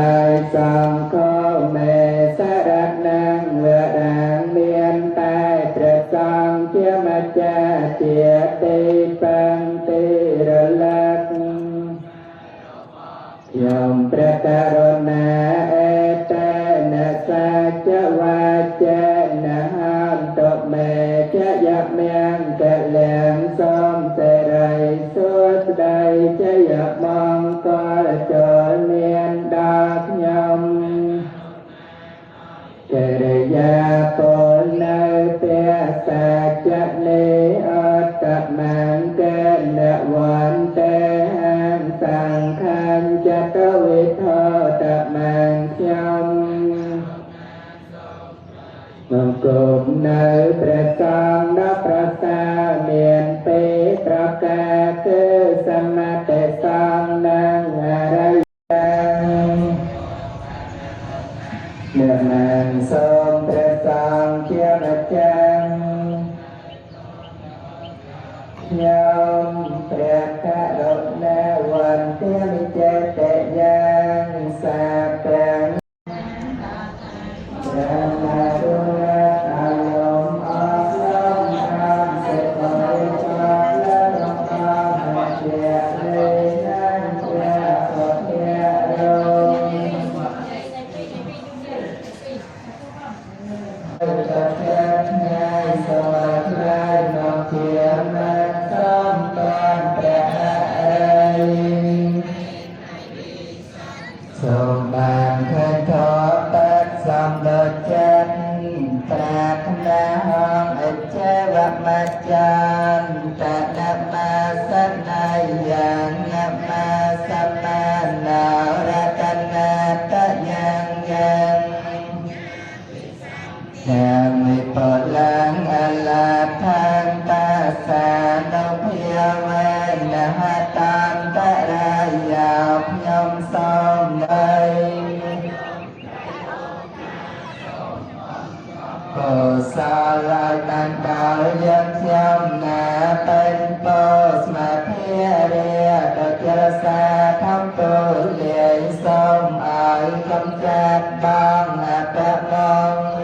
ឡាយសង្ឃមេសរណងវរាងមានតែព្រះសង្ឃជាម្ចាស់ជាទីពឹងទីរលឹកខ្ញុំព្រះករុណាអេតេនសាចវាចេនហន្តមេចយមង្គលំសូមសិរីសួស្តីជយមង្គលចូលមានដល់ខ្ញុំកិរិយាពលនៅពសាចលេអត្តមង្គលវន្ទេហង្សង្ឃញ្ចតវិធោតមង្គខ្ញុំមង្គមនៅព្រះសង្ឃដ៏ប្រសើរមានពីរប្រការគឺសមតិសង្ឃនិងអរិយអ្នកណាងសូមព្រះសង្ឃជាម្ចាស់ខ្ញុំព្រះករុណាវន្តាមិចេតយ៉ាងសាទាំងព្រះមរុណាអាលមអលមអានសេបរិជាលរំអានជាលេនព្រះពុទ្ធរោ តតែថ្ងៃសមថ្លៃមកជាមិនសំតានព្រះអរិយសូមបានឃើញធម៌បាត់សំដូចចិត្តប្រាថ្នាហងអចេវមច្ចានតនមាសនាយ៉ាងនមាសមានោរតនាតយ៉ាងយ៉ាង ខាងវិបលាំងអលាថាងតាសានុភាវេនហតាន្តរាយាខ្ញុំសូមនៃកុសលឲ្យបានដល់យើងខ្ញុំណាពេញពោស្មាធិរាដូចជារសាធម្មទូលាយសូមឲ្យកំចាត់បងអបមង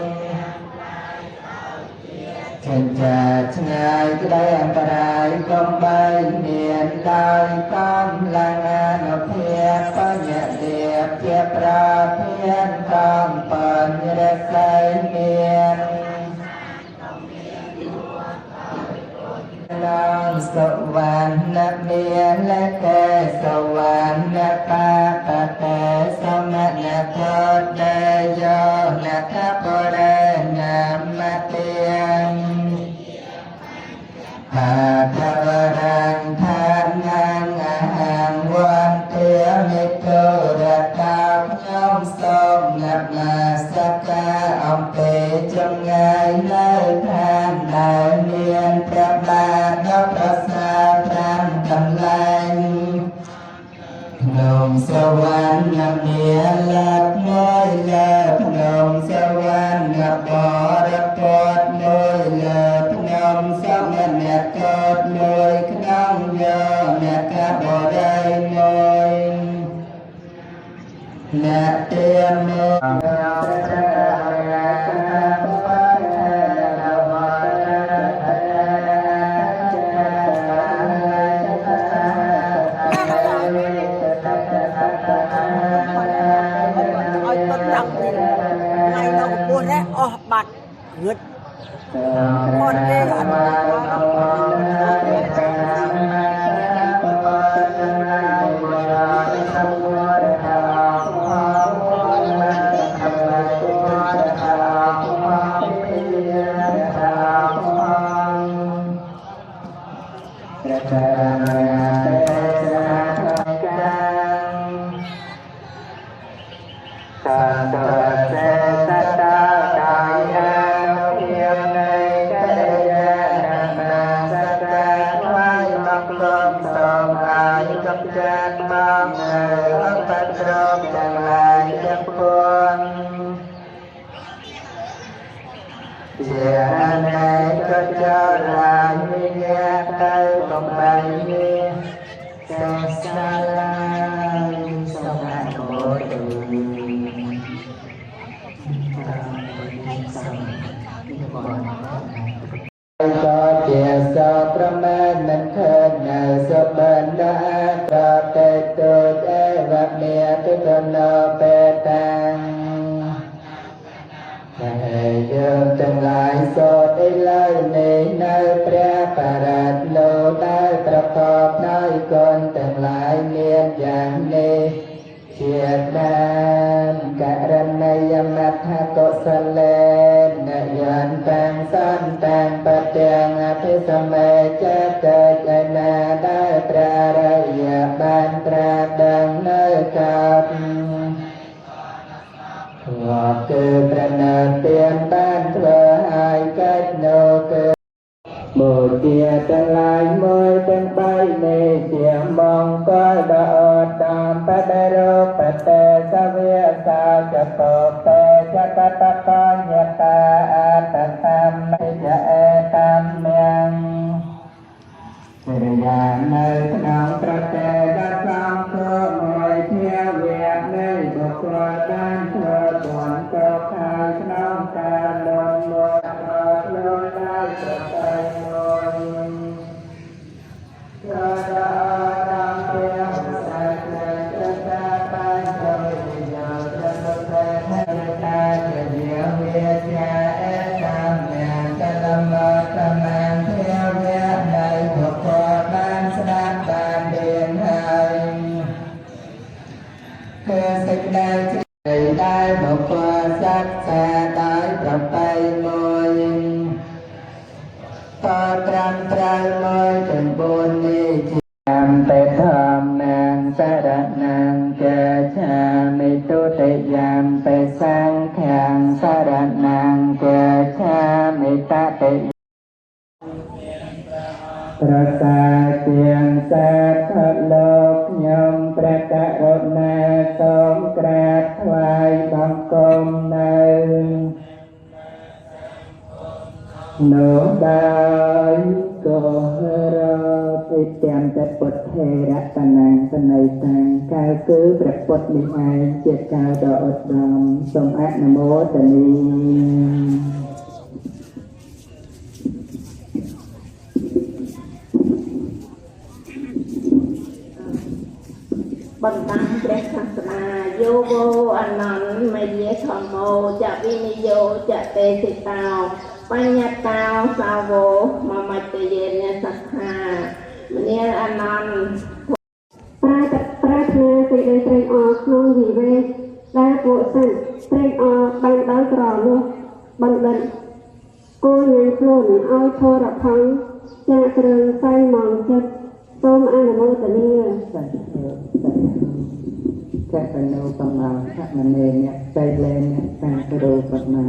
ចិញ្ចាឆ្ងាយក្តីអន្តរាយកុំបីមានដោយកម្លាំងអនុភាពបញ្ញលាភជាប្រធានកងបញ្ញរស័យមាននងសុវណ្ណមានលកេសុវណ្ណបាបតេសមណកោតយោនខបុរេនមតិយ អាทวรังทานังอาหังวันเตียมิตุระตาខ្ញុំសូមនមស្ការអំពីចម្ងាយនៅឋានដែលមានព្រះបាទដ៏ប្រសើរប្រាំកន្លែងក្នុងសវណ្ណមាលិតមួយលើក្នុងសវណ្ណបរពតមួយលើក្នុងសមណកោតមួយក្នុងយោនកបរិយមួយអ្នកទាមួយ ឲ្យតុនតាំងពីថ្ងៃនៅកម្ពស់នេះអស់បាត់ងឹតផុតទេអ សន្តសេសតាកាយានុភាពនៃកិរិយានមស្ការថ្វាយបង្គំសូមឲ្យកំចាត់បងនៅអបត្រមទាំងឡាយទាំងពួងជាអនេកចរាយវិញ្ញាទៅកំបីនេះសេះសាឡាយសូមអនុមោទនា។ បុណ្យក៏ជាសប្រមែនមិនឃើញនៅសុបិនដាប្រតិទុអេវមេទុតណោបេតាំងដែលយើងទាំងឡាយសូត្រឥឡូវនេះនៅព្រះបរិត្តលោកដែលប្រកបដោយគុណទាំងឡាយមានយ៉ាងនេះជាដើមករណីយមត្ថកុសលេនយន្តតាំងសន្តាំងបទាំងអភិសមេចេតចេណាដែលព្រះរិយបានត្រាស់ដឹងនៅកោតវគឺប្រណិតទានបានធ្វើឲ្យកិច្ចនោះគឺបូជាទាំងឡាយមួយទាំងបីនេះជាមង្គលដ៏ឧត្តមបដិរូបតេសវិសាចពតេចតតបញ្ញតាអតកម្មយអេតំមំកិរិយានៅក្នុងប្រទេសដ៏សំគរមួយភាវៈនៃបុគ្គលបានធ្វើបុណ្យទៅហើយក្នុងកាលមុនមកខ្លួនដោយប្រពៃមួយក្រដាមព្រះសាស្ត្រតាបញ្ញវិយោចតុតេហេតាជាវិជ្ជាអេតំមំកលមតមំភាវៈនៃបុគ្គលបានស្ដាប់បានរៀនហើយគឺសេចក្តីជ្រៃដែលបុគ្គលសិក្សាដោយប្រពៃមួយតត្រាំត្រូវមួយទាំងបួននេះជាមតេធម្មងសរណងកាឆាមិទុតិយមបេសង្ឃាំសរណងកាឆាមិតតិប្រសាជាងសាធលោកខ្ញុំព្រះករុណាសូមក្រាបថ្វាយបង្គំនៅនោះដោយគោរពិទាំងតពុទ្ធេរតនាងសន័យតាំងកែគឺព្រះពុទ្ធនេះឯងជាកែដ៏ឧត្តមសូមអនុមោទនា បណ្ដាំព្រះសាស្តាយោវោអនន្តមយាធម្មោចវិនិយោចតេសិតោបញ្ញតោសាវោមមច្ចយេនសក្ខាមនាលអនន្ត ប្រាប្រាថ្នាសេចក្តីត្រេកអរក្នុងវិវេកដែលពួកសត្វត្រេកអរបានដោយក្រនោះបណ្ឌិតគួរញ៉ាំខ្លួនឲ្យធរផង់ចាកគ្រឿងសែងមងចិត្តសូមអនុមោទនា សាធុសាធុកតនោបមោធមនេនៈសីលេនៈសាទរូបមោ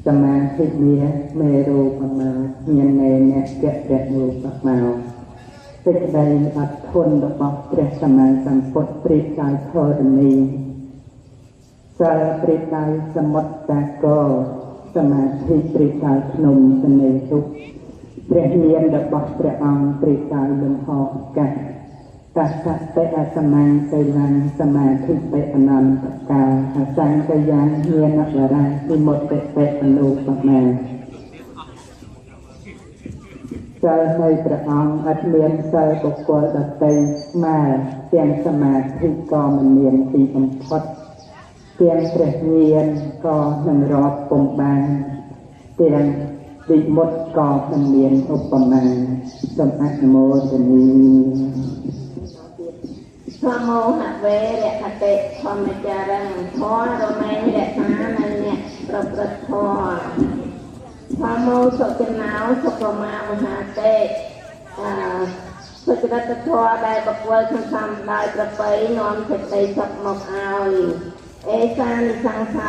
សមាធិមាមេរូបមោញាណេនៈកតរូបមោសេចក្តីអត់ធន់របស់ព្រះសម្មាសម្ពុទ្ធប្រៀបដោយធរណីសិលប្រៀបដោយសមុទ្រសាគរសមាធិប្រៀបដោយភ្នំសនេទុព្រះញាណរបស់ព្រះអង្គប្រៀបដោយលំហអាកាសតសតិអសមាសីលੰសមាធិបិអនន្តកាអសង្កយ៉ាងញាណវរៈវិមុតតិបិអនុបមាសិលនៃព្រះអង្គអត់មានសិលបុគ្គលដទៃស្មើទាំងសមាធិក៏មិនមានទីបំផុតទាំងព្រះញាណក៏នឹងរាប់ពុំបានទាំងវិមុតក៏មិនមានឧបមាសូមអនុមោទនា ធម្មោហវេរខតិធម្មចារឹងធម៌រមែងរក្សានៅអ្នកប្រព្រឹត្តធម៌ធម្មោសុចណោសុខមាមហាតិអឺសុចរិតធម៌ដែលប្រគល់សន្សំដោយប្រពៃនាំសេចក្តីសុខមកឲ្យអេសានិសង្សា